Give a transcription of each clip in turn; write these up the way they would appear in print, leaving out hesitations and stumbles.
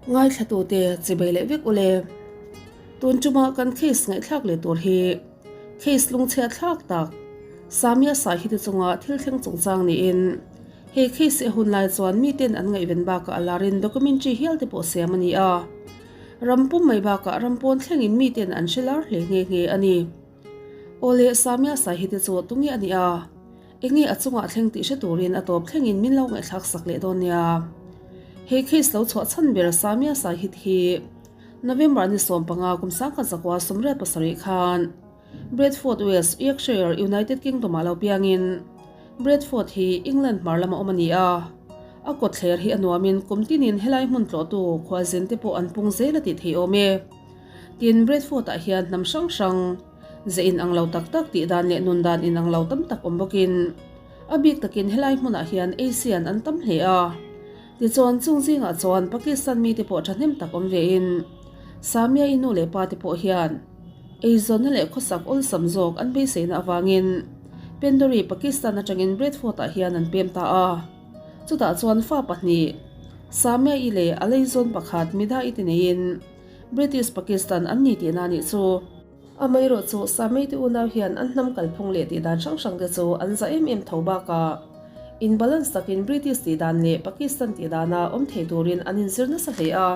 Ngaithlatute chibei leh vek ule. Tun tuma kan case ngaihthlak leh tur hi case lungchhiat thlak tak Samia Sahite chunga thil thleng chungchang niin he case hi a hun lai chuan miten an ngaihven bakah a larin documentary hial te pawh siam a ni a. Ram pum mai bakah ram pawn thlengin miten an hre lar hle nghe nghe a ni. Awle Samia Sahite chu tunge a ni a? Enge a chungah thleng tih hre turin a tawp thlengin min lo ngaihthlak sak leh dawn nia. He case lo chhuah chhan ber Samia Sahid hi November ni 15 kum 19 37 khan Bradford West Yorkshire United Kingdom ah lo piangin Bradford hi England hmar lama awm a ni a. A kawtthler hi a nuamin kum tinin helai hmun tlawhtu khualzin te pawh an pung zel a tih theih awm e. Tin Bradford ah hian hnam hrang hrang Ze in ang lo tak tak tih dan leh nun dan in ang lo tam tak awm bawkin a bik takin helai hmunah hian Asian an tam hle a. Tichuan chung zingah chuan Pakistan mite pawh thahnem tak awm vein Samia i nu leh pa te pawh hian eizawnna leh khawsak awlsam zawk an beiseina avangin Pendori Pakistan atangin Bradford ah hian an pem ta a. Chutah chuan fa pahnih Samia i leh a leizawn pakhat Mida i te neiin British Pakistan an ni tihna nih chu. Amaherawhchu, Sameite unau hian an hnam kalphung leh tihdan hrang hrangte chu an za em em tho bakah in balance takin British tihdan leh Pakistan tihdana awm thei turin an inzir nasa hle a.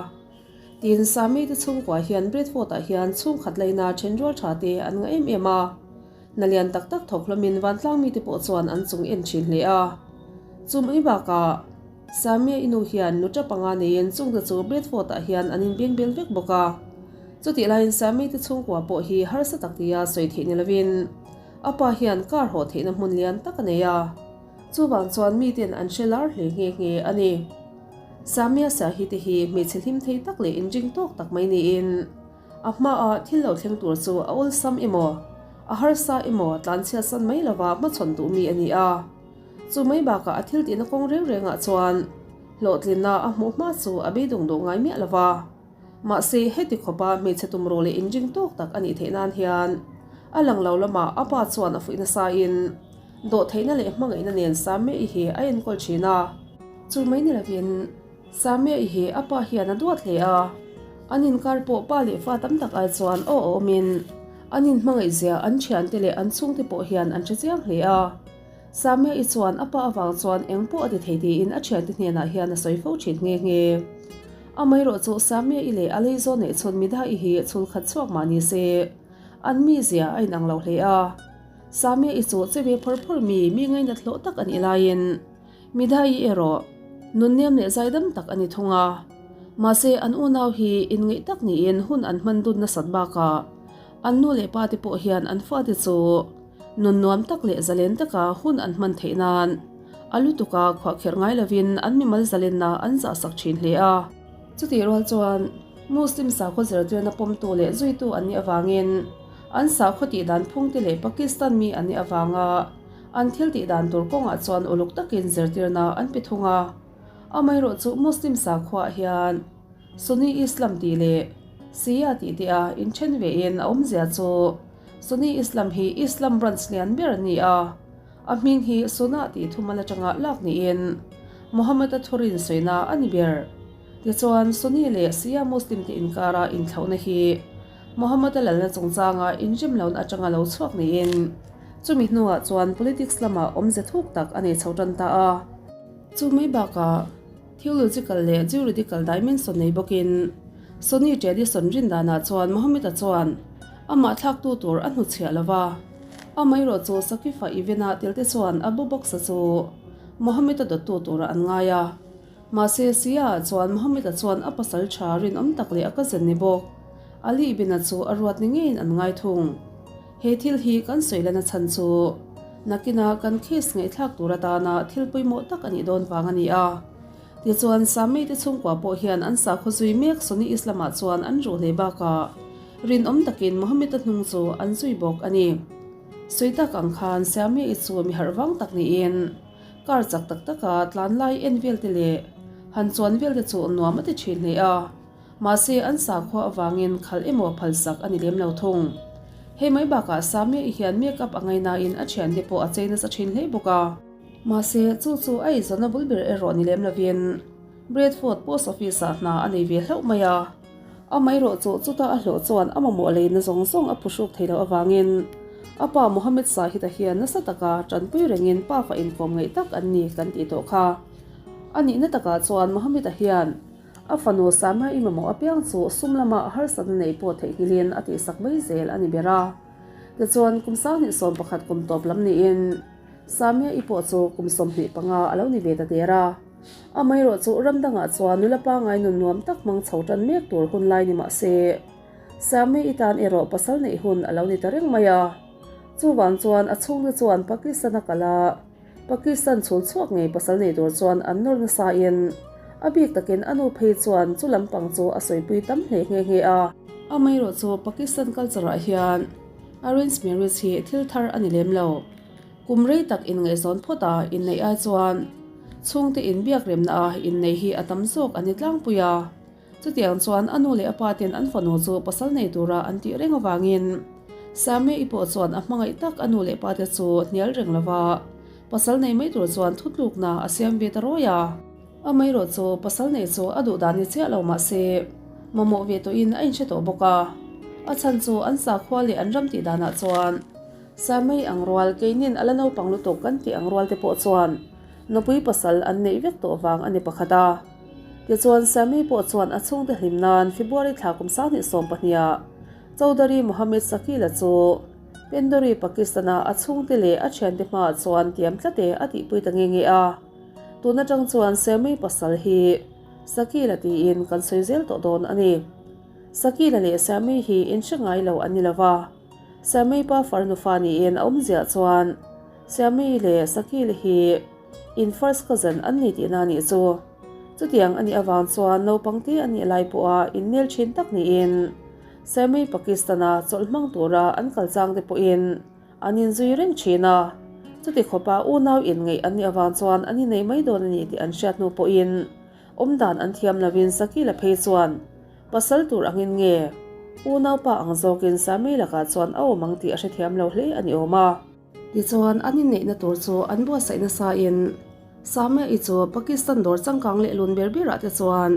Tin, Sameite chhungkua hian Bradford-ah hian chhungkhat laina thenrual tha te an ngah em em a. Hna lian tak tak thawk hlawmin vantlang mite pawh chuan an chung en thin hle a. Chu mai bakah, Samia i nu hian nuṭa panga neiin chungte chu Bradford-ah hian an inbeng bel vek bawk a. Chutih laiin Sammy te chhungkua pawh hi harsa tak tia sawi theih ni lovin a pa hian car haw theihna hmun lian tak a nei a. Chuvang chuan miten an hre lar hle nghe nghe a ni. Samia Sahi te hi hmeichhe hlim thei tak leh inring tawk tak mai niin a hmaah thil lo thleng tur chu a awlsam emaw, a harsa emaw tlanchhiatsan mai lova hmachhawn duh mi a ni a. Chu mai bakah a thil tihna kawng reng rengah chuan hlawhtlinna a hmuh hma chu a beidawng duh ngai miah lova. Mahse, heti khawpa hmeichhe tumruh leh inring tawk tak a nih theih nan hian a lang lo lamah a pa chuan a fuih nasain dawhtheihna leh hmangaihna nen Samia-i hi a enkawl thin a. Chu mai ni lovin Samia-i hi a pa hian a duat hle a, an inkar pawh pa leh fa tam tak ai chuan aw a awmin an inhmangaihzia an thiante leh an chhungte pawh hian an hre chiang hle a. Samia i chuan a pa avang chuan eng pawh a ti thei tiin a thiante hnenah hian a sawi fo thin nghe nghe. Amaherawh chu Samia i leh a leizawn neih chhun Midha i hi chhul khat chhuak mah ni se, an mizia a inang lo hle a. Samia i chu che ve phawr phawr mi, mi ngainat hlawh tak a nih laiin Midha i erawh nunnem leh zaidam tak a ni thung a. Mahse an unau hi inngeih tak niin hun an hman dun nasat bakah an nu leh pa te pawh hian an fate chu Nun nuam tak leh zalen taka hun an hman theih nan a lutuka khuahkherh ngai lovin an mimal zalenna an zahsak thin hle a. Chutih rual chuan Muslim sakhaw zirtirna pawmtu leh zuitu an nih avangin an sakhaw tihdan phungte leh Pakistan mi an nih avanga an thil tihdan tur kawngah chuan uluk takin zirtirna an pe thung a. Amaherawhchu Muslim sakhuaah hian Sunni Islam tih leh Shia tih te a inthen vein a awmzia chu Sunni Islam hi Islam branch lian ber a ni a, a hming hi Sunnah tih thumal atanga lak niin Muhammad-a thurin sawina a ni ber. Tichuan, Sunni leh Shia Muslim te inkara inthlauhna hi Muhammad-a lalna chungchanga inrem lohna atanga lo chhuak niin chumi hnuah chuan politics lamah awmze thuk tak a nei chho tan ta a. Chu mai bakah theological leh juridical dimension nei bawkin Sunni tradition rin danah chuan Muhammad-a chuan Amah thlaktu tur a hnuchhiah lo va, amaherawh chu Saqifa event-a telte chuan Abu Bakr-a chu Muhammad-a dawttu turah an ngai a. Mahse, Shia-ah chuan Muhammad-a chuan a pasal tha rinawm tak leh a cousin ni bawk Ali ibn-a chu a ruat ni ngeiin an ngai thung. He thil hi kan sawi lana chhan chu nakina kan case ngaihthlak tur atana thil pawimawh tak a nih dawn vang a ni a. Tichuan, Samei te chhungkua pawh hian an sakhaw zui mek Sunni Islam-ah chuan an ruh hle bakah rinawm takin Muhammad-a hnung chu an zui bawk a ni. Sawi tak ang khan Samei chu mi harh vang tak niin car chak tak taka tlan lai en vel te leh han chuan vel te chu nuam a ti thin hle a. Mahse, an sakhua avangin khalh emaw phalsak a ni lem lo thung. Hei mai bakah Samei hian make-up a ngainain a thiante pawh a chei nasa thin hle bawk a. Mahse, chu chu a eizawnna bul ber erawh ni lem lovin. Bradford Post Office-ah hna a nei ve hlauh mai a. Amaherawhchu chuta a hlawh chuan a mamawh leina zawng zawng a phuhruk thei loh avangin a pa Mohammed Sahid-a hian nasa taka tanpui rengin pafa inkawm ngeih tak an ni kan tih tawh kha. A nihna takah chuan Mohammed-a hian a fanu Samia-i mamawh apiang chu sum lama harsatna neih pawh theihnghilhin a tihsak mai zel a ni ber a. Tichuan kum 2011 kum tawp lam niin Samia-i pawh chu kum 25 a lo ni ve ta der a. Amaherawh chu ram dangah chuan nula pangai nun nuam tak hmang chho tan mek tur hun lai ni mah se, Samia-i tan erawh pasal neih hun a lo ni ta reng mai a. Chuvang chuan a chhungte chuan Pakistan a kal a, Pakistan chhul chhuak ngei pasal nei tur chuan an nawr nasa in a bik takin a nu phei chuan chu lampang chu a sawipui tam hle nghe nghe a. Amaherawh chu Pakistan culture ah hian arranged marriage hi thil thar a ni lem lo. Kum rei tak inngaihzawn phawt a inneih ai chuan chhungte inbiak remna a inneih hi a tam zawk a ni tlangpui a. Chutiang chuan a nu leh a pa ten an fanu chu pasal nei tura an tih reng avangin Samia-i pawh chuan a hmangaih tak a nu leh pa te chu hnial reng lova pasal nei mai tur chuan thutlukna a siam ve ta rawi a. Amaherawh chu pasal nei chu a duh dan ni chiah lo mah se mamawh ve tawhin a inhre tawh bawk a. A chhan chu an sakhua leh an ram tih danah chuan Samia-i ang rual keinin a la naupang lutuk kan tih ang rual te pawh chuan nupui pasal an neih vek tawh vang a ni pakhat a. Tichuan, Sammy pawh chuan a chhungte hlim nan February thla kum 2020 ah Chaudhary Mohammed Shakil-a chu Pendori, Pakistan-a a chhungte leh a thiante hmaah chuan tiam tlat e a tihpui ta nge nge a. Tun atang chuan Sammy pasal hi Shakil-a tiin kan sawi zel tawh dawn a ni. Shakil-a leh Sammy hi inhre ngai lo an ni lo va, Sammy pa farnu fa niin a awmziah chuan Sammy leh Shakil hi In first cousin an ni tihna a nih chu. Chutiang a nih avang chuan naupang te a nih lai pawha innel thin tak niin Sammy Pakistan-a chawlh hmang tura an kal chang te pawhin an inzui reng thin a. Chuti khawpa unau inngeih an nih avang chuan an inei mai dawn a ni tih an hriat hnu pawhin awmdan an thiam lovin Sakila phei chuan pasal tur angin nge unaupa ang zawkin Sammy lakah chuan a awm ang tih a hrethiam lo hle a ni awm a. Tichuan, an inneihna tur chu an buatsaih nasain Samia-i chu Pakistan dawr changkang leh lun ber berah te chuan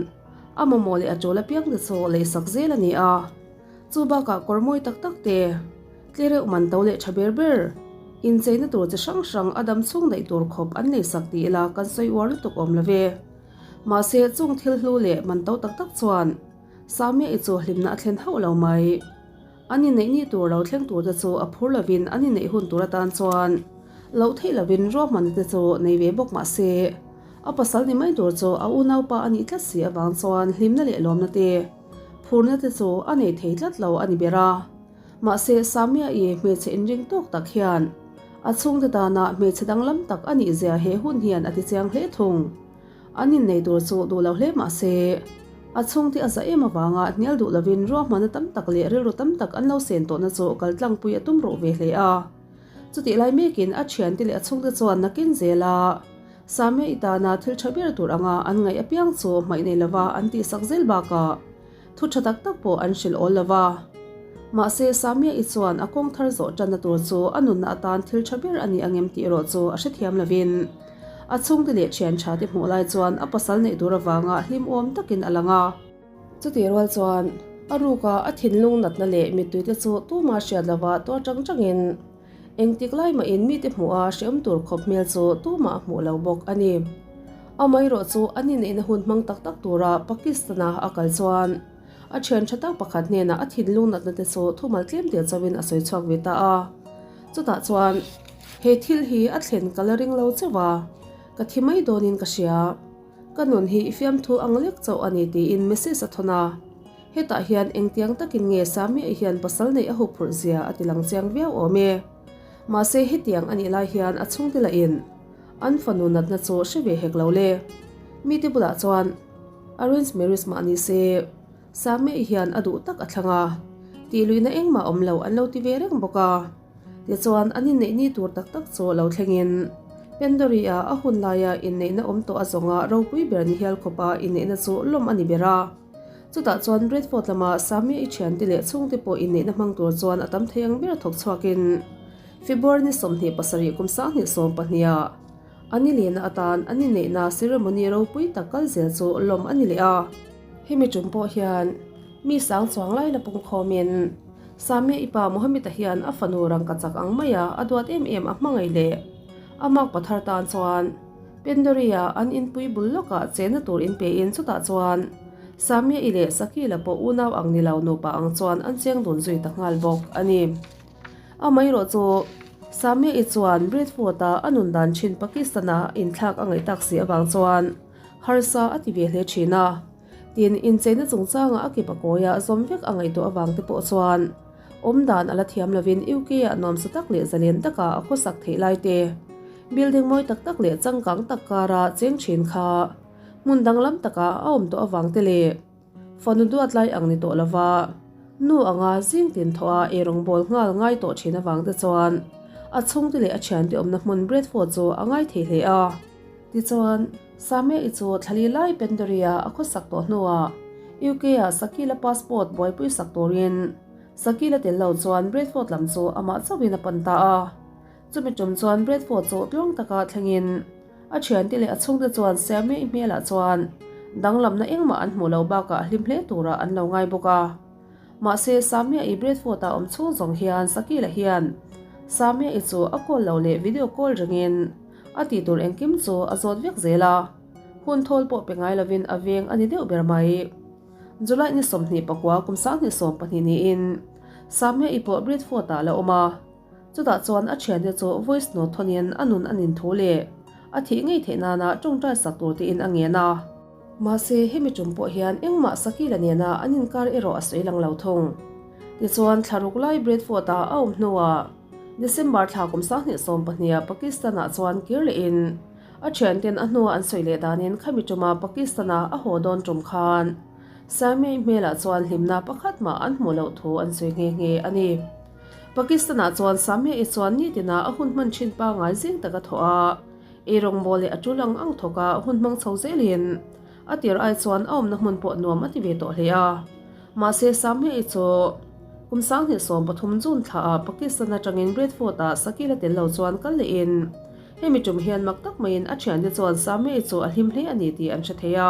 a mamawh leh a tul apiang te chu leisak zel a ni a. Chu bakah kawr mawi tak tak te, tlereuh man to leh tha ber ber, incheina tur chi hrang hrang a dam chhung daih tur khawp an leisak ti ila kan sawi uar lutuk awm lo ve. Mahse, chung thil hlu leh man to tak tak chuan Samia-i chu hlimna a thlen hauh lo mai. An inneih ni tur lo thleng tur te chu a phur lovin an inneih hun tur atan chuan loh theih lovin ruahmanna te chu nei ve bawk mah se, a pasal ni mai tur chu a unaupa a nih tlat si avang chuan hlimna leh lawmna te, phurna te chu a nei thei tlat lo a ni ber a. Mahse, Samia-i hmeichhe inring tawk tak hian a chhungte tana hmeichhe danglam tak a nih zia he hun hian a tichiang hle thung. An innei tur chu duh lo hle mah se, a chhungte a za em avanga hnial duh lovin ruahmanna tam tak leh rilru tam tak an lo sen tawhna chu kal tlangpui a tum ruh ve hle a. Chutih lai mekin a thiante leh a chhungte chuan nakin zela Samia i tana thil tha ber tur anga an ngaih apiang chu hmaih nei lova an tihsak zel bakah thu tha tak tak pawh an hrilh awl lova. Mahse, Samia i chuan a kawng thar zawh tanna tur chu a nunna atan thil tha ber a ni ang em tih erawh chu a hrethiam lovin a chhungte leh thian tha te hmuh lai chuan a pasal neih tur avanga hlimawm takin a lang a. Chutih rual chuan a ruka a thinlung natna leh mittui te chu tuma hriat lova tuar chang changin engtik lai mahin mite hmuha hreawm tur khawp hmel chu tumah a hmuh lo bawk a ni. Amaherawh chu an inneihna hun hmang tak tak tura Pakistan-a a kal chuan a thian tha tak pakhat hnenah a thinlung natna te chu thumal tlem tel chauhin a sawi chhuak ve ta a. Chutah chuan he thil hi a thlen ka la ring lo chauh a, ka thi mai dawnin ka hria. Ka nun hi i fiamthu ang lek chauh a ni tiin message a thawn a. Hetah hian engtiang takin nge Samia-i hian pasal neih a huphurh zia a ti lang chiang viau awm e. Mahse hetiang a nih lai hian a chhungte lahin an fanu natna chu hre ve hek lo le. Mite bulah chuan arrange marriage mah ni se Samia-i hian a duh tak a thlang a, tih luihna engmah awm lo an lo ti ve reng bawk a. Tichuan, an inneih ni tur tak tak chu lo thlengin Pendori-a a hun laia inneihna awm tawh a zawnga ropui ber ni hial khawpa inneihna chu lawm a ni ber a. Chutah chuan Bradford lama Samia-i thiante leh chhungte pawh inneihna hmang tur chuan a tam thei ang ber thawk chhuakin February ni 27 kum 2012 ah. An i lehna atan an inneihna ceremony ropui tak kal zel chu lawm a ni leh a. Hemi tum pawh hian mi sang chuang lai la pung khawmin Samia i pa Mohammed-a hian a fanu rangka chak ang maia a duat em em a hmangaih leh a mak pathar tan chuan Pendori-a an inpui bul lawkah chenna tur in pein chutah chuan Samia i leh Sakila pawh unau ang ni lo nupa ang chuan an cheng dun zui ta nghal bawk a ni. Amaherawh chu Samia-i chuan Bradford-a a nun dan thin Pakistan-a inthlak a ngaih tak si avang chuan harsa a ti ve hle thin a. Tin, incheina chungchanga a kip a kawia zawm vek a ngaihtuah avang te pawh chuan awm dan a la thiam lovin UK-ah nuamsa tak leh zalen taka a khawsak theih lai te, building mawi tak tak leh changkang tak kara cheng thin kha hmun danglam taka a awm tawh avang te leh fanu duat lai ang ni tawh lova nu anga zing tin thawh a eirawngbawl nghal ngai tawh thin avang te chuan a chhungte leh a thiante awmna hmun Bradford chu a ngai thei hle a. Tichuan, Samia-i chu thlali lai Pendoria a khawsak tawh hnuah UK-ah Sakila passport buaipui sak turin Sakila tel lo chuan Bradford lam chu amah chauhin a pan ta a. Chumi tum chuan Bradford chu tluang taka thlengin a thiante leh a chhungte chuan Samia-i hmelah chuan danglamna engmah an hmuh loh bakah a hlim hle turah an lo ngai bawk a. Mahse, Samia-i Bradford-ah awm chhung zawng hian Sakila hian Samia-i chu a call lo leh video call ringin A tih tur engkim chu a zawt vek zel a, hun thawl pawh pe ngai lovin a veng a ni deuh ber mai. July ni 24 kum 2020 niin Samia-i pawh Bradford-ah a la awm a, chutah chuan a thiante chu voice note thawnin a nun a nin thu leh a thih ngei theih nana tawngtai sak tur tiin a ngen a. Mahse, hemi tum pawh hian engmah Sakila nena an inkar erawh a sawi lang lo thung. Tichuan, thla ruk lai Bradford-ah a awm hnuah, December thla kum 2010 ah Pakistan ah chuan kir leh in a thianten a hnua an sawi leh danin khami tuma Pakistan ah a haw dawn tum khan Samia-i hmelah chuan hlimna pakhat mah an hmuh loh thu an sawi nghe nghe a ni. Pakistan ah chuan Samia-i chuan nitin ah a hun hman thin pangai zing tak a thawh a, eirawngbawl leh a tul ang ang thawk a hun hmang chho zelin a tir ai chuan a awmna hmun pawh nuam a ti ve tawh hle a. Mahse Samia-i chu Kum 2013 June thla ah Pakistan atangin Bradford ah Sakil a tel lo chuan kal leh in hemi tum hian mak tak maiin a thiante chuan Samei chu a hlim hle a ni tih an hre thei a.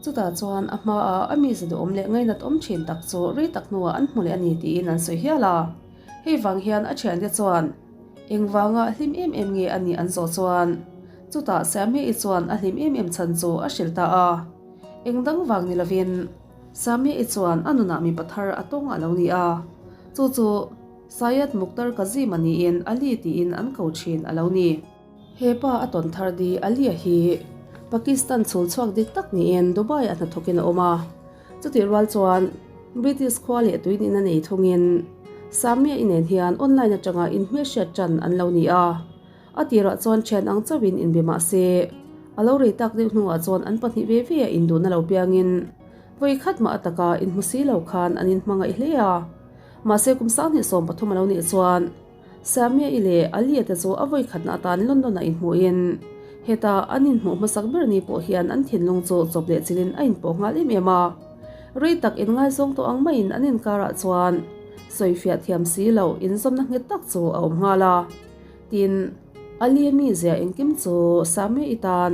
Chutah chuan a hma ah a mize duhawm leh ngainat awm thin tak chu rei tak hnuah an hmu leh a ni tiin an sawi hial a. Hei vang hian a thiante chuan engvanga hlim em em nge a nih an zawh chuan chutah Samei chuan a hlim em em chhan chu a hrilh ta a. Engdang vang ni lovin. Samia-i chuan a nunah mipa thar a tawng a lo ni a, chu chu Syed Mukhtar Kazim-a niin Ali tiin an ko thin a lo ni. He pa a tawn thar di Ali-a hi Pakistan chhul chhuak dik tak niin Dubai-ah hnathawkin a awm a, chutih rual chuan British khua leh tui nihna nei thungin Samia-i nen hian online atanga inhmelhriat tan an lo ni a. A tirah chuan thian ang chauhin inbe mah se, a lo rei tak deuh hnuah chuan an pahnih ve ve a induhna lo piangin vawi khat mah a taka inhmu si lo khan an inhmangaih hle a. Mahse kum 2013 a lo nih chuan Samia-i leh Ali-a te chu a vawi khatna atan London-ah inhmuhin heta an inhmuh hmasak ber ni pawh hian an thinlung chu chawp leh chilhin a inpawh nghal em em a. Rei tak inngaizawng tawh ang maiin an inkarah chuan sawifiah thiam si lo inzawmna nghet tak chu a awm nghal a. Tin, Ali-a mizia engkim chu Samia-i tan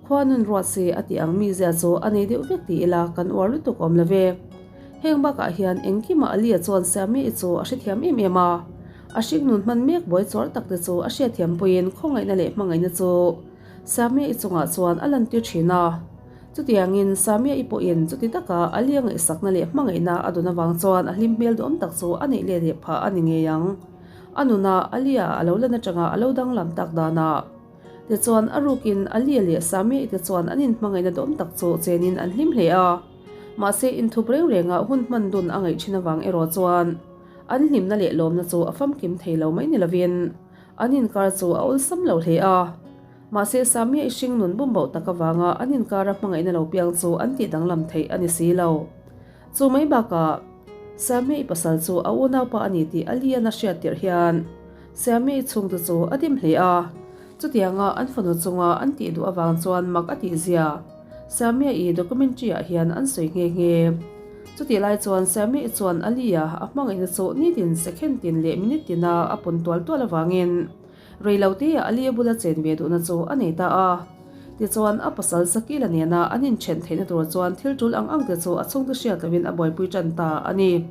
khua nun ruat se a tih ang mizia chu a nei deuh vek ti ila kan uar lutuk awm lo ve. Heng bakah hian engkimah Ali-a chuan Samia-i chu a hrethiam em em a, a hringnun hman mek buai chawr tak te chu a hriatthiam puiin khawngaihna leh hmangaihna chu Samia-i chungah chuan a lantir thin a. Chutiangin Samia-i pawhin chuti taka Ali-a ngaihsakna leh hmangaihna a dawn avang chuan a hlim hmel duhawm tak chu a neih let leh phah a ni ngei ang. A nuna Alia a lo lan atanga a lo danglam tak danah tichuan a rukin Alia leh Samia-i te chuan an inhmangaihna dawm tak chu chenin an hlim hle a. Mahse inthup reng renga hun hman dun a ngaih thin avang erawh chuan an hlimna leh lawmna chu a famkim thei lo mai ni lovin an inkar chu a awlsam lo hle a. Mahse Samia-i hring nun bumboh tak avanga an inkara hmangaihna lo piang chu an tih danglam theih a ni si lo. Chu mai bakah, Samia-i pasal chu a unaupa a ni tih Alian a hriat tirh hian Samia-i chhungte chu a dim hle a. Chutianga an fanu chunga an tih duh avang chuan mak a tih zia Samia-i documentary-ah hian an sawi nghe nghe. Chutih lai chuan Samia-i chuan Alia a hmangaihna chu nitin second tin leh minute tina a pun tual tual avangin. Reilote-ah Ali-a bula chen ve duhna chu a nei ta a. Tichuan, a pasal Sakila nena an inṭhen theihna tur chuan thil ṭul ang ang te chu a chhungte hriat loin a buaipui ṭan ta a ni.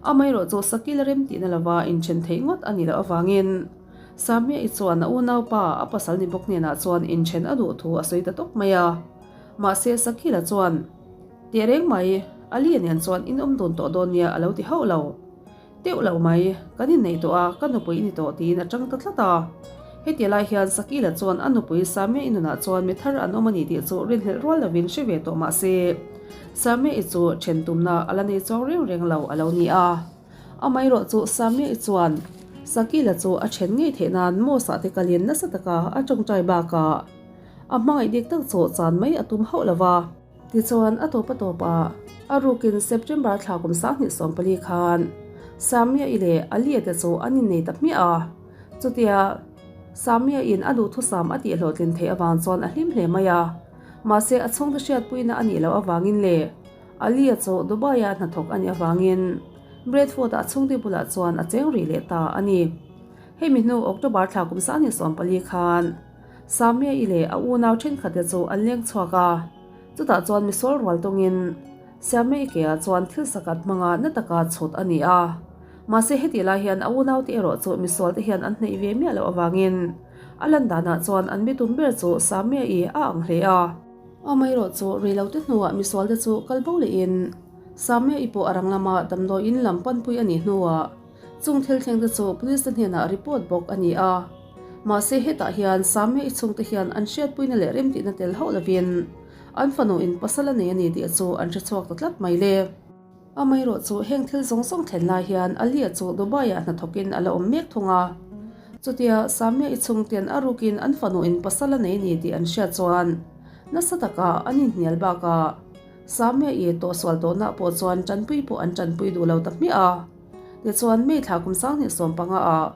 Amaherawh chu Sakila rem tihna lova inṭhen theih ngawt a nih loh avangin Samia-i chuan a unaupa a pasal ni bawk hnenah chuan inṭhen a duh thu a sawi ta tawp mai a. Mahse, Sakila chuan, Teh reng mai, Ali-a nen chuan in awm dun tawh dawn nia a lo ti hauh lo. Teuh lo mai, kan inneih tawh a, ka nupui i ni tawh tiin a chang ta tlat a. Heti lai hian Sakila chuan a nupui Samia-i nunah chuan mi thar an awm a ni tih chu rinhlelh rual lovin hre ve tawh mah se, Samia-i chu then tumna a la nei chuang reng reng lo a lo ni a. Amaherawh chu Samia-i chuan Sakila chu a then ngei theih nan Mos-ah te kalin nasa taka a tawngtai bakah a hmangaih dik tak chu chan mai a tum hauh lo va. Tichuan, a tawp a tawpah, a rukin September thla kum 2014 khan Samia-i leh Ali-a te chu an innei ta hmiah a. Chutia Samia-in a duhthusam a tihhlawhtlin theih avang chuan a hlim hle mai a. Mahse, a chhungte hriatpuina a nih loh avangin leh Ali-a chu Dubai-a hnathawk a nih avangin Bradford-a a chhungte bulah chuan a cheng rih leh ta a ni. Hemi hnu October thla kum 2014 khan Samia-i leh a unau thenkhatte chu an leng chhuak a. Chutah chuan misual rual tawngin Siamei keah chuan thil sakat hmanga na taka chhut a ni a. Mahse hetih lai hian a unaute erawh chu misualte hian an hneih ve miah loh avangin a lan danah chuan an bitum ber chu Samia-i a ang hle a. Amaherawh chu reilote hnuah misualte chu kal bo lehin Samia-i pawh a rang lama damdawiin lam panpui a nih hnuah Chung thil thlengte chu police te hnenah report bawk a ni a. Mahse hetah hian Samia-i chhungte hian an hriatpuina leh remtihna tel hauh lovin an fanu in pasal a nei a ni tih chu an hre chhuak ta tlat mai le. Amaherawh chu heng thil zawng zawng thlen lai hian Alia chu Dubai-ah hnathawkin a la awm mek thung a. Chutia Samia-i chhungten a rukin an fanu in pasal a nei a ni tih an hriat chuan nasa taka an inhnial bakah Samia-i tawhsual tawhna pawh chuan tanpui pawh an tanpui duh lo ta hmiah a. Tichuan, May thla kum 2015 ah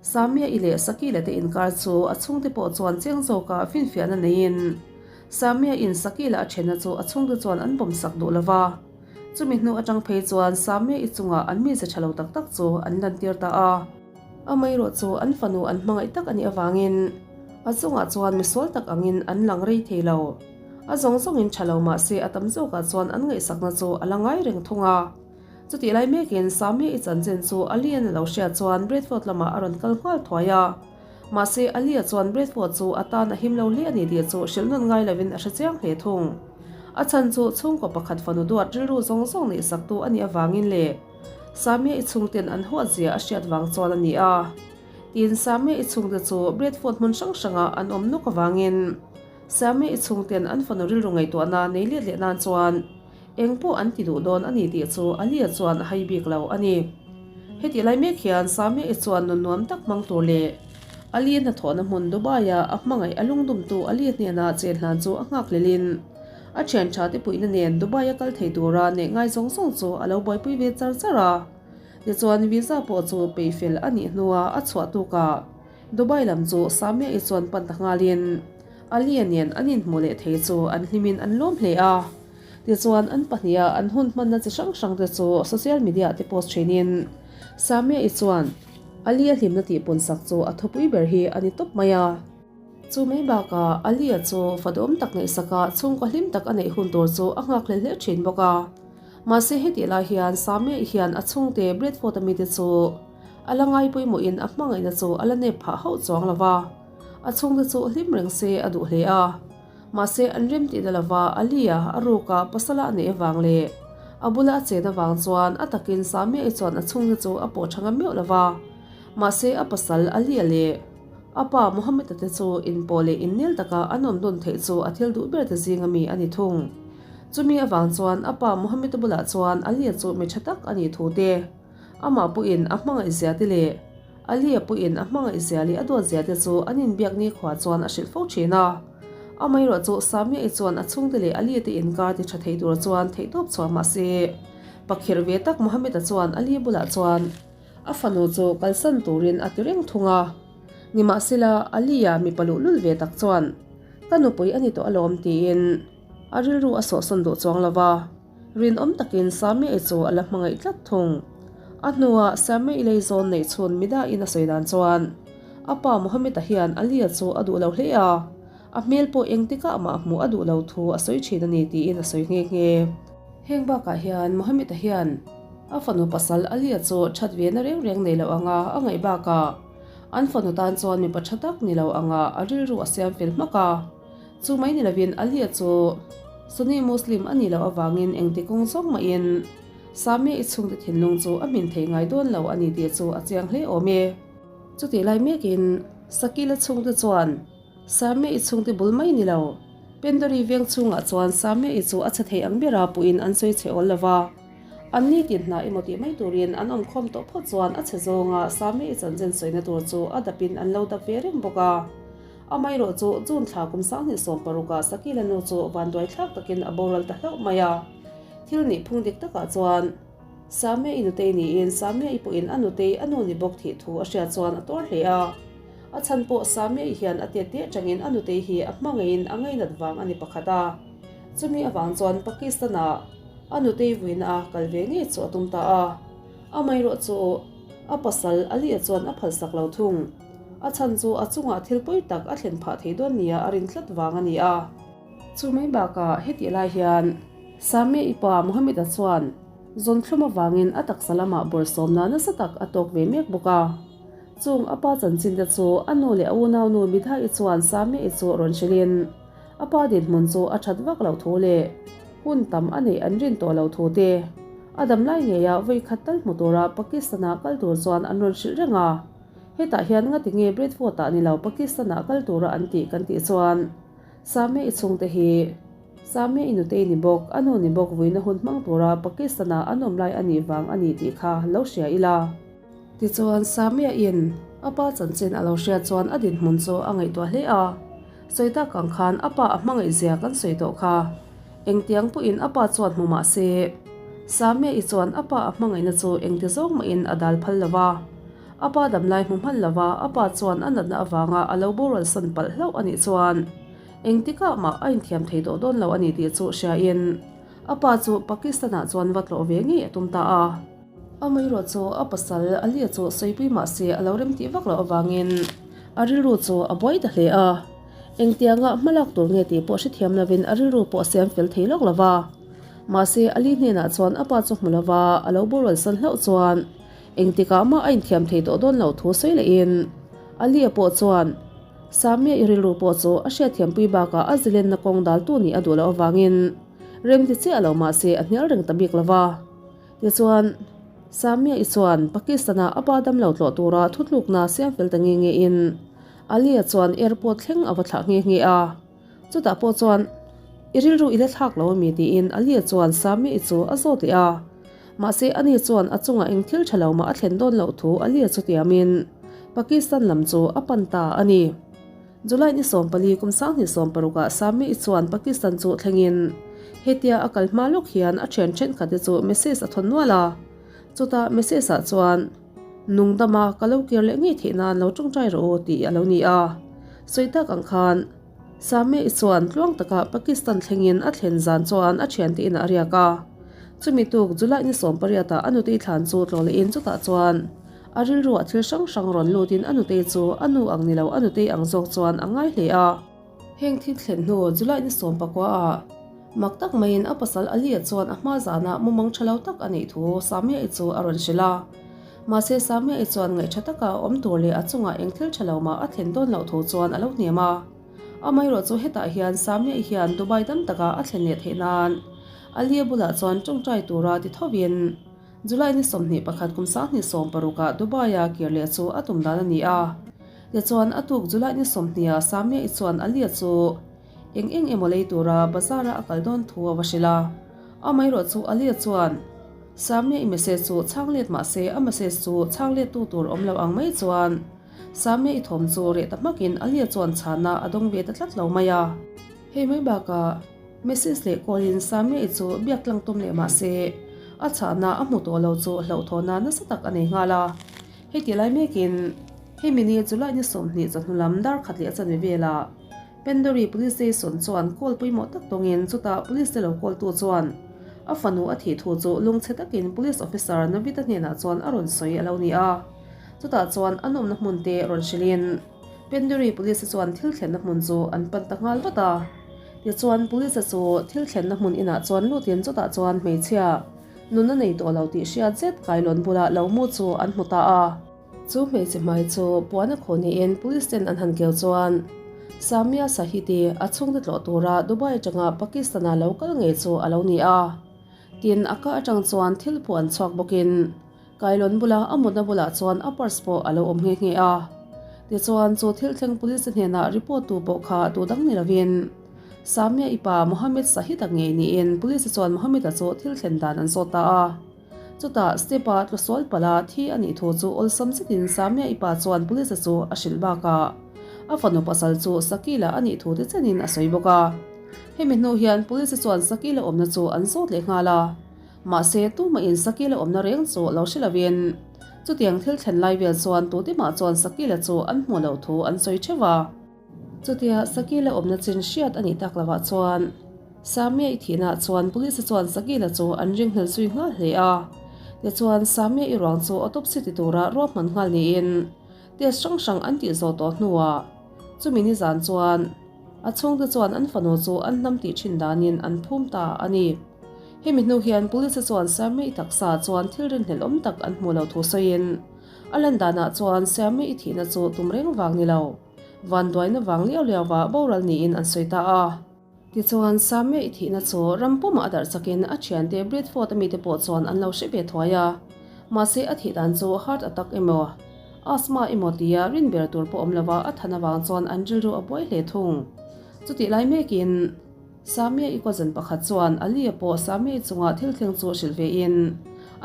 Samia-i leh Sakila te inkar chu a chhungte pawh chuan chiang zawka finfiahna neiin Samia-in Sakila a thenna chu a chhungte chuan an bawmsak duh lo va. Chumi hnu atang phei chuan Samia-i chungah an mize tha lo tak tak chu an lantir ta a. Amaherawh chu an fanu an hmangaih tak a nih avangin a chungah chuan misual tak angin an lang rei thei lo. A zawng zawngin tha lo mah se a tam zawkah chuan an ngaihsakna chu a la ngai reng thung a. Chutih lai mekin Samia-i chanchin chu Ali-a'n a lo hriat chuan Bradford lamah a rawn kal nghal thuai a. Mahse, Ali-a chuan Bradford chu a tan a him lo hle a ni tih chu hrilh nawn ngai lovin a hre chiang hle thung. A chhan chu chhungkaw pakhat fanu duat rilru zawng zawng neih saktu a nih avangin leh Samia-i chhungten an huat zia a hriat vang chuan a ni a. Tin, Samia-i chhungte chu Bradford hmun hrang hrangah an awm nawk avangin Samia-i chhungten an fanu rilru ngaihtuahna nei let leh nan chuan Eng pawh an ti duh dawn a ni tih chu Alia chuan a hai bik lo a ni. Hetih lai mek hian Samia-i chuan nun nuam tak hmang tur leh Ali hnathawhna hmun Dubai-a a hmangaih a lungdumtu Ali hnena chen hlan chu a nghak hlelin a thian tha te puihna nen Dubai-a kal thei tura neih ngai zawng zawng chu a lo buaipui ve char char a. Tichuan visa pawh chu peihfel a nih hnua a chhuah tukah Dubai lam chu Samia-i chuan pan ta nghalin Ali-a nen an inhmuh leh thei chu an hlimin an lawm hle a. Tichuan, an pahniha an hun hmanna chi hrang hrang te chu social media te post thinin Samia-i chuan Ali-a hlimna tih pawnsak chu a thupui ber hi a ni tawp mai a. Chu mai bakah Ali-a chu fa duhawm tak ngaihsaka chhungkaw hlim tak a neih hun tur chu a nghak hlel hle thin bawk a. Mahse hetih lai hian Samia-i hian a chhungte Bradford-a mite chu a la ngai pawimawhin a hmangaihna chu a la nep phah hauh chuang lo va, a chhungte chu hlim reng se a duh hle a. Mahse, an rem tihna lova Ali-a a ruka pasala a neih avang leh a bula a chen avang chuan a takin Samia-i chuan a chhungte chu a pawh tha ngam meuh lova. Mahse, a pasal Ali-a leh a pa Mohammed-a te chu inpawh leh innel taka an awm dun theih chu a thil duh ber te zinga mi a ni thung. Chumi avang chuan a pa Mohammed-a bulah chuan Ali-a chu mi tha tak a nih thu te, amah pawhin a hmangaih zia te leh Ali-a pawhin a hmangaih zia leh a duat zia te chu an inbiak nikhua chuan a hrilh fo thin a. Amaherawh chu Samia-i chuan a chhungte leh Ali-a te inkar ti tha thei tur chuan theihtawp chhuah mah se, pakhirh ve tak Mohammed-a chuan Ali bulah chuan a fanu chu kalsan turin a ti reng thung a. Nimahsela, Ali-a mipa luhlul ve tak chuan, Ka nupui a ni tawh alawm tiin a rilru a sawhsawn duh chuang lo va. Rinawm takin Samia-i chu a la hmangaih tlat thung. A hnuah Samia-i lei zawn neih chhun Mida-in a sawi dan chuan. A pa Mohammed-a hian Ali-a chu a duh lo hle a, a hmel pawh engtikah mah hmuh a duh lo thu a sawi thin a ni tiin a sawi nghe nghe. Heng bakah hian Mohammed-a hian a fanu pasal Ali-a chu that ve na reng reng nei lo anga a ngaih bakah an fanu tan chuan mipa tha tak ni lo anga a rilru a siam fel hmak a. Chu mai ni lovin Ali-a chu Sunni Muslim a nih loh avangin engti kawng zawng mahin Samia i chhungte thinlung chu a hmin thei ngai dawn lo a ni tih chu a chiang hle awm e. Chutih lai mekin Sakila chhungte chuan Samia i chhungte bul mai ni lo, Pendori veng chhungah chuan Samia i chu a chhe thei ang bera puhin an sawi chhe awl lo va. An ni tin hna emaw tih mai turin an awm khawm tawh phawt chuan a chhe zawnga Samia i chanchin sawina tur chu a dapin an lo dap ve reng bawk a. Amaherawh chu June thla kum 2016 ah Sakila nu chu vanduai thlak takin a boral ta hlauh mai a. Thil nih phung dik takah chuan Samia i nutei niin Samia i pawhin a nutei a nu ni bawk thih thu a hriat chuan a tuar hle a. A chhan pawh Samia i hian a tet teh atangin a nutei hi a hmangaihin a ngainat vang a ni pakhat a. Chumi avang chuan Pakistan-ah a nutei vuina a kal ve ngei chu a tum ta a. Amaherawh chu a pasal Ali-a chuan a phalsak lo thung. A chhan chu a chungah thil pawi tak a thlen phah thei dawn nia a rin tlat vang a ni a. Chu mai bakah hetih lai hian Samia i pa Mohammed-a chuan zawnthlum avangin a taksa lamah bawrhsawmna nasa tak a tawk ve mek bawk a. Chung a pa chanchin te chu a nu leh a unaunu Midha-i chuan Samia-i chu rawn hrilhin a pa dinhmun chu a that vak loh thu leh hun tam a neih an rin tawh loh thu te a dam lai ngeia vawi khat tal hmu tura Pakistan-ah kal tur chuan an rawn hrilh reng a. Hetah hian ngati nge Bradford-ah ni lo Pakistan-ah kal tura an tih kan tih chuan Samia i chhungte hi Samia i nutei ni bawk, a nu ni bawk vuina hun hmang tura Pakistan-ah an awm lai a nih vang a ni tih kha lo hria ila. Tichuan Samia in a pa chanchin a lo hriat chuan a dinhmun chu a ngaihtuah hle a, sawi tak ang khan a pa a hmangaih zia kan sawi tawh kha. Engtiang pawhin a pa chuan hmu mah se, Samia i chuan a pa a hmangaihna chu engti zawng mahin a dal phal lo va. A pa damlai hmu hman lo va, a pa chuan a natna avanga a lo boral san palh hlauh a nih chuan engtikah mah a inthiam thei tawh dawn lo a ni tih chu hriain a pa chu Pakistan-ah chuan va tlawh ve ngei a tum ta a. Amaherawh chu a pasal Alia chu sawipui mah se a lo remtih vak loh avangin a rilru chu a buai ta hle a. Engtianga hma lak tur nge tih pawh hrethiam lovin a rilru pawh a siam fel thei lawk lo va. Mahse Ali hnenah chuan a pa chu hmu lova a lo boral san hlauh chuan Engtikah mah a inthiam thei tawh dawn lo thu sawi lehin Alia pawh chuan Samia i rilru pawh chu a hriatthiampui bakah a zilenna kawng daltu nih a duh loh avangin remti chiah lo mah se a hnial reng ta bik lo va. Tichuan, Samia i chuan Pakistan-ah a pa damlo tlawh tura thutlukna siam fel ta nge ngein Alia chuan airport thleng a va thlah nghe nghe a. Chutah pawh chuan, I rilru i la thlak lo ami? tiin Alia chuan Samia i chu a zawt leh a. Mahse, ani chuan a chungah eng thil tha lo mah a thlen dawn loh thu Alia chu tiamin Pakistan lam chu a pan ta a ni. July ni 14 kum 2016 ah Sami-i chuan Pakistan chu thlengin hetia a kal hma lawk hian a thian thenkhat te chu message a thawn nual a. Chutah message ah chuan, Nungdama ka lo kir leh ngei theih nan lo tawngtai rawh u tih a lo ni a. Sawi tak ang khan Sameh-i chuan tluang takah Pakistan thlengin a thlen zan chuan a thiante inah a riak a. Chumi tuk July ni 18 ah a nutei thlan chu tlawh lehin chutah chuan a rilruah thil hrang hrang rawn lutin a nutei chu a nu ang ni lo a nutei ang zawk chuan a ngai hle a. Heng thil thlen hnu July ni 19 ah mak tak maiin a pasal Ali-a chuan a hma zanah mumang tha lo tak a neih thu Sameh-i chu a rawn hrilh a. Mahse Sameh-i chuan ngaihṭha taka a awm tur leh a chungah eng thil ṭha lo mah a thlen dawn loh thu chuan a lo hnem a. Amaherawh chu hetah hian Sameh-i hian Dubai dam taka a thlen leh theih nan Alia bulah chuan ṭawngṭai tura ti thovin July ni 21 kum 2016 ah Dubai-a kir leh chu a tum dan a ni a. Tichuan a tuk July ni 20 ah Sameh-i chuan Alia chu eng eng emaw lei tura bazar-a a kal dawn thu a va hrilh a. Amaherawh chu Alia chuan Samia i message chu chhang let mah se a message chu chhang let tu tur awm lo ang mai chuan Samia i thawm chu reh ta hmakin Alia chuan chhana a dawng ve ta tlat lo mai a. Hei mai bakah message leh call in Samia i chu biak tlang tum leh mah se a chhana a hmu tawh lo chu hlauhthawhna nasa tak a nei nghal a. Hei ti lai mekin hemi ni July ni 20 chawhnu lam dar khat leh a chanve velah Pendori Police Station chuan call pawimawh tak tawngin chutah Police te lo call tu chuan a fanu a thih thu chu lungchhe takin Police Officer Navita hnenah chuan a rawn sawi a lo ni a. Chutah chuan an awmna hmun te rawn hrilhin Penduri Police chuan thil thlenna hmun chu an pan ta nghal vat a. Tichuan Police chu thil thlenna hmun inah chuan lutin chutah chuan hmeichhia nunna nei tawh lo tih hriat zet kailawn bula lo mu chu an hmu ta a. Chu hmeichhe hmai chu puan a khaw niin Police ten an han keu chuan Samia Sahiti a chhungte tlawh tura Dubai atanga Pakistan-a lo kal ngei chu a lo ni a. Tin, a ka atang chuan thil pawh an chhuak bawkin Kailawn bula a mutna bulah chuan a purse pawh a lo awm nghe nghe a. Tichuan, chu thil thleng police hnenah report tu pawh kha tu dang ni lovin Samia i pa Mohammed Sahid-a ngei niin police chuan Mohammed-a chu thil thlen dan an zawt ta a. Chutah step-a tlusual palh a thi a nih thu chu awlsam zetin Samia i pa chuan police chu a hrilh bakah a fanu pasal chu Sakila a nih thu te chenin a sawi bawk a. Hemi hnu hian police chuan Sakila awmna chu an zawt leh nghal a. Mahse, tumahin Sakila awmna reng chu lo hre lovin chutiang thil thlen lai vel chuan tutemah chuan Sakila chu an hmuh loh thu an sawi theuh a. Chutia Sakila awmna chin hriat a nih tak lovah chuan Samia i thihnaah chuan Police chuan Sakila chu an ringhlel zui nghal hle a. Tichuan, Samia i ruang chu autopsy ti tura ruahman nghal niin test hrang hrang an tih zawh tawh hnuah chumi nizan chuan a chhungte chuan an fanu chu an hnam tih thin danin an phum ta a ni. Hemi hnu hian Police chuan Samia i taksa chuan thil rinhlelh awm tak an hmuh loh thu sawiin a lan danah chuan Samia i thihna chu tum reng vang ni lo. Vanduaina vang liau liauva boral niin an sawi ta a. Tichuan, Samia i thihna chu ram pumah a darh chakin a thiante Bradford a mite pawh chuan an lo hre ve thuai a. Mahse, a thih dan chu heart attack emaw, asthma emaw tia rin ber tur pawh awm lova a than avang chuan an rilru a buai hle thung. Chutih lai mekin, Samia i cousin pakhat chuan Ali-a pawh Samia i chunga thil thleng chu hrilh vein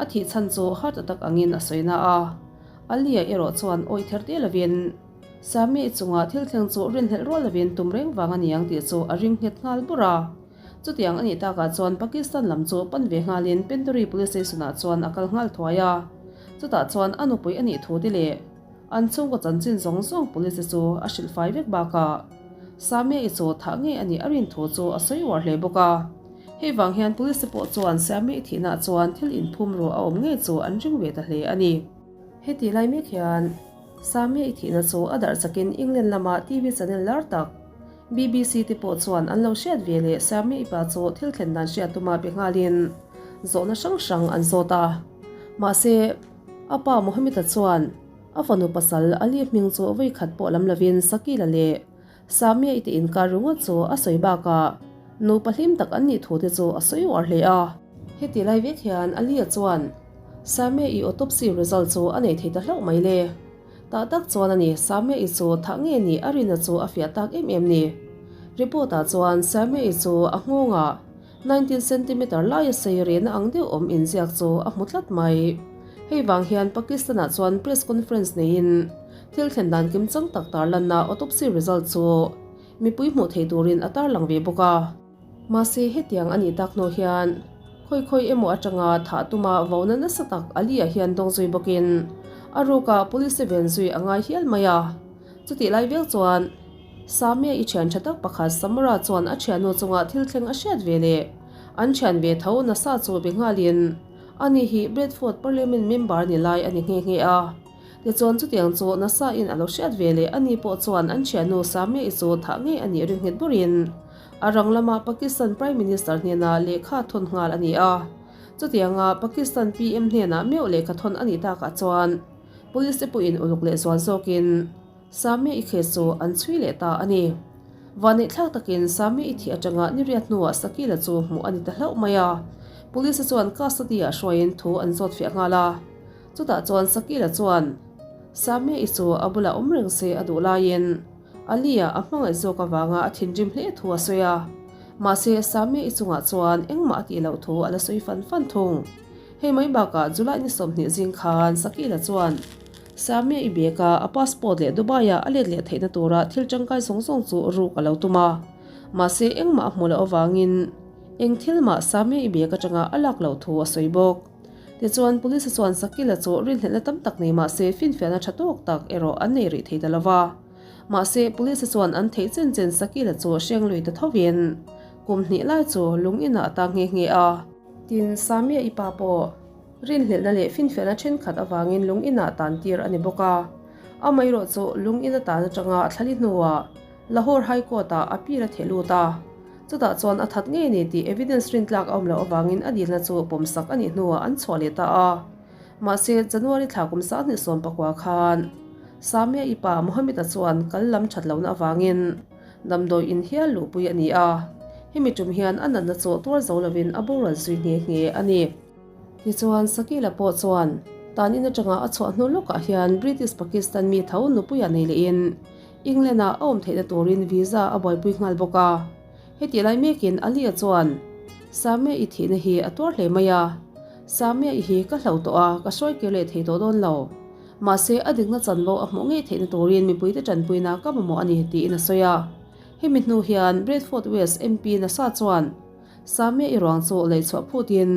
a thih chhan chu heart attack angin a sawi na a. Ali-a erawh chuan awih ther te lovin, Sammy chungah thil thleng chu rinhlelh rual lovin tum reng vang a ni ang tih chu a ring nghet nghal bur a. Chutiang a nih takah chuan Pakistan lam chu pan ve nghalin Pendori Police Station-ah chuan a kal nghal thuai a. Chutah chuan a nupui a nih thu te leh an chhungkaw chanchin zawng zawng Police chu a hrilh fai vek bakah Sammy-i chu thah ngei a nih a rin thu chu a sawi uar hle bawk a. Hei vang hian Police pawh chuan Sammy-i thihnaah chuan thil inphum ruah a awm ngei chu an ring ve ta hle a ni. Heti lai mek hian Samia i thihna chu a darh chakin England lama TV channel lar tak BBC te pawh chuan an lo hriat ve leh Samia i pa chu thil thlen dan hriat tuma be nghalin zawhna hrang hrang an zawt a. Mahse, a pa Mohammed-a chuan a fanu pasal Ali hming chu vawi khat pawh lam lovin Sakila leh Samia i te inkar ringawt chu a sawi bakah nupa hlim tak an nih thu te chu a sawi uar hle a. Heti lai vek hian Ali-a chuan Samia i autopsy result chu a nei thei ta hlauh mai le. Tah tak chuan a ni, Samia i chu thah nge ni a rinna chu a fiah tak em em ni. Report ah chuan Samia i chu a nghawngah 19 centimeter laia sei rehna ang deuh awm inziak chu a hmu tlat mai. Hei vang hian Pakistan ah chuan press conference neiin thil thlen dan kimchang tak tarlanna autopsy result chu mipui hmuh thei turin a tarlang ve bawk a. Mahse hetiang a nih tak hnu hian khawi khawi emaw atanga thah tuma vona nasa tak Ali-a hian dawng zui bawkin a rukah police ven zui a ngai hial mai a. Chutih lai vel chuan Samia i thian tha tak pakhat Samora chuan a thiannu chunga thil thleng a hriat ve leh an thian ve tho nasa chu be nghalin ani hi Bradford Parliament member ni lai a ni nghe nghe a. Tichuan chutiang chu nasa in a lo hriat ve leh ani pawh chuan an thiannu Samia i chu thah ngei a nih ring nghet burin A rang lama Pakistan Prime Minister hnena lehkha thawn nghal a ni a. Chutianga Pakistan PM hnenah meuh lehkha thawn a nih takah chuan Police te pawhin uluk leh zual zawkin Samia i case chu an chhui leh ta a ni. Vanneihthlak takin Samia i thih atanga niriat hnuah Sakila chu hmuh a ni ta hlauh mai a. Police te chuan custody ah hruaiin thu an zawt fiah nghal a. Chutah chuan Sakila chuan Samia i chu a bulah awm reng se a duh laiin Ali-a a hmangaih zawk avanga a thinrim hle thu a sawi a, mahse Samia i chungah chuan engmah a tih loh thu a la sawi fan fan thung. Hei mai bakah July ni 20 zing khan Sakila chuan Samia i bag a a passport leh Dubai-a a let leh theihna tura thil tangkai zawng zawng chu ruk a lo tum a, mahse engmah a hmuh loh avangin eng thil mah Samia i bag atanga a lak loh thu a sawi bawk. Tichuan Police chuan Sakila chu rinhlelhna tam tak nei mahse finfiahna tha tawk tak erawh an nei rih thei ta lova. Mahse, Police chuan an theih chen chen Sakila chu hreng lui ta thovin kum hnih lai chu lung inah a tang nghe nghe a. Tin, Samia i pa pawh. Rinhlelhna leh finfiahna thenkhat avangin lung inah tan tir a ni bawk a. Amaherawh chu lung in atan atanga a thlali hnuah Lahore High Court-ah appeal a theh lut a. Chutah chuan a that ngei a ni tih evidence rintlak a awm loh avangin a dilna chu pawmsak a nih hnuah an chhuah leh ta a. Mahse, January thla kum 2019 khan Samia i pa Mohammed-a chuan kal lam that lohna avangin damdawi in hial luhpui a ni a. Hemi tum hian a natna chu tuar zo lovin a boral zui nghe nghe a ni. Tichuan, Sakila pawh chuan tan in atanga a chhuah hnu lawkah hian British Pakistan mi tho nupuia nei lehin England-ah a awm theihna turin visa a buaipui nghal bawk a. Hetih lai mekin Ali-a chuan, Samia i thihna hi a tuar hle mai a. Samia i hi ka hlo tawh a, ka hruai kir leh thei tawh dawn lo. Mahse, a dikna chanvo a hmuh ngei theihna turin mipuite tanpuina ka mamawh a ni, tiin a sawi a. Hemi hnu hian Bradford West MP nasa chuan, Samia i ruang chu lei chhuah phutin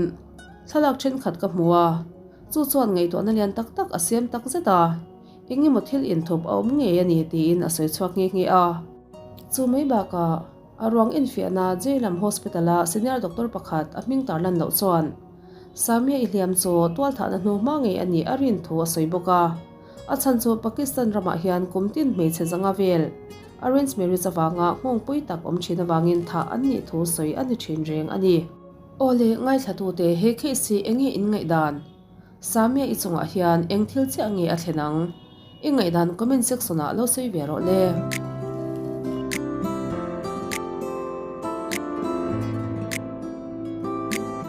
thlalak thenkhat ka hmu a, chu chuan ngaihtuahna lian tak tak a siam tak zet a, eng emaw thil inthup a awm ngei a ni tiin a sawi chhuak nghe nghe a. Chu mai bakah a ruang enfiahna Jailam Hospital-a senior doctor pakhat a hming tar lan loh chuan Samia i hliam chu tualthahna hnu hma ngei a nih a rin thu a sawi bawk a. A chhan chu Pakistan ramah hian kum tin hmeichhe zanga vel arrange marriage avanga nghawngpui tak awm thin avangin thah an nih thu sawi a ni thin reng a ni. Aw le, ngaithlatute he case hi enge in ngaihdan? Samia i chungah hian eng thil chiah nge a thlen ang? I ngaihdan comment section ah lo sawi ve rawh le.